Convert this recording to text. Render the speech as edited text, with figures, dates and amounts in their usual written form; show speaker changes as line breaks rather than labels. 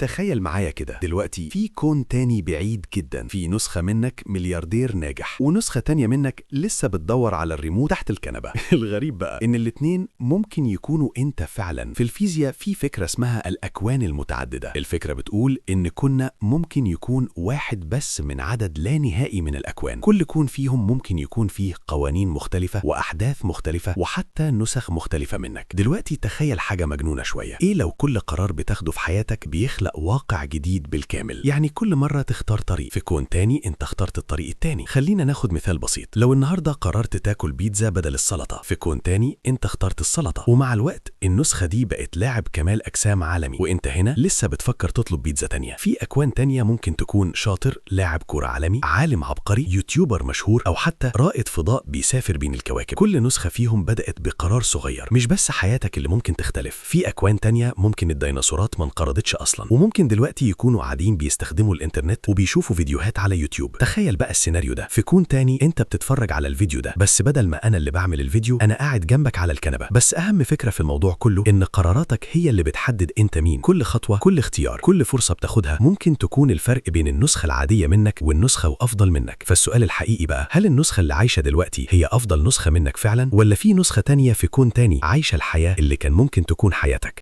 تخيل معايا كده دلوقتي في كون تاني بعيد جدا، في نسخة منك ملياردير ناجح ونسخة تانية منك لسه بتدور على الريموت تحت الكنبة. الغريب بقى ان الاتنين ممكن يكونوا انت فعلا. في الفيزياء في فكرة اسمها الأكوان المتعددة. الفكرة بتقول ان كنا ممكن يكون واحد بس من عدد لا نهائي من الأكوان، كل كون فيهم ممكن يكون فيه قوانين مختلفة وأحداث مختلفة وحتى نسخ مختلفة منك. دلوقتي تخيل حاجة مجنونة شوية، ايه لو كل قرار بتاخده في حياتك بيخلق واقع جديد بالكامل؟ يعني كل مرة تختار طريق في كون تاني انت اخترت الطريق التاني. خلينا ناخد مثال بسيط، لو النهاردة قررت تاكل بيتزا بدل السلطة، في كون تاني انت اخترت السلطة، ومع الوقت النسخة دي بقت لاعب كمال أجسام عالمي، وانت هنا لسه بتفكر تطلب بيتزا تانية. في أكوان تانية ممكن تكون شاطر، لاعب كورة عالمي، عالم عبقري، يوتيوبر مشهور، أو حتى رائد فضاء بيسافر بين الكواكب. كل نسخة فيهم بدأت بقرار صغير. مش بس حياتك اللي ممكن تختلف، في أكوان تانية ممكن الديناصورات ما انقرضتش أصلا، وممكن دلوقتي يكونوا قاعدين بيستخدموا الإنترنت وبيشوفوا فيديوهات على يوتيوب. تخيل بقى السيناريو ده، في كون تاني انت بتتفرج على الفيديو ده، بس بدل ما أنا اللي بعمل الفيديو أنا قاعد جنبك على الكنبة. بس أهم فكرة في الموضوع كله إن قراراتك هي اللي بتحدد أنت مين. كل خطوة، كل اختيار، كل فرصة بتاخدها ممكن تكون الفرق بين النسخة العادية منك والنسخة الأفضل منك. فالسؤال الحقيقي بقى، هل النسخة اللي عايشة دلوقتي هي أفضل نسخة منك فعلا، ولا في نسخة تانية في كون تاني عايشة الحياة اللي كان ممكن تكون حياتك؟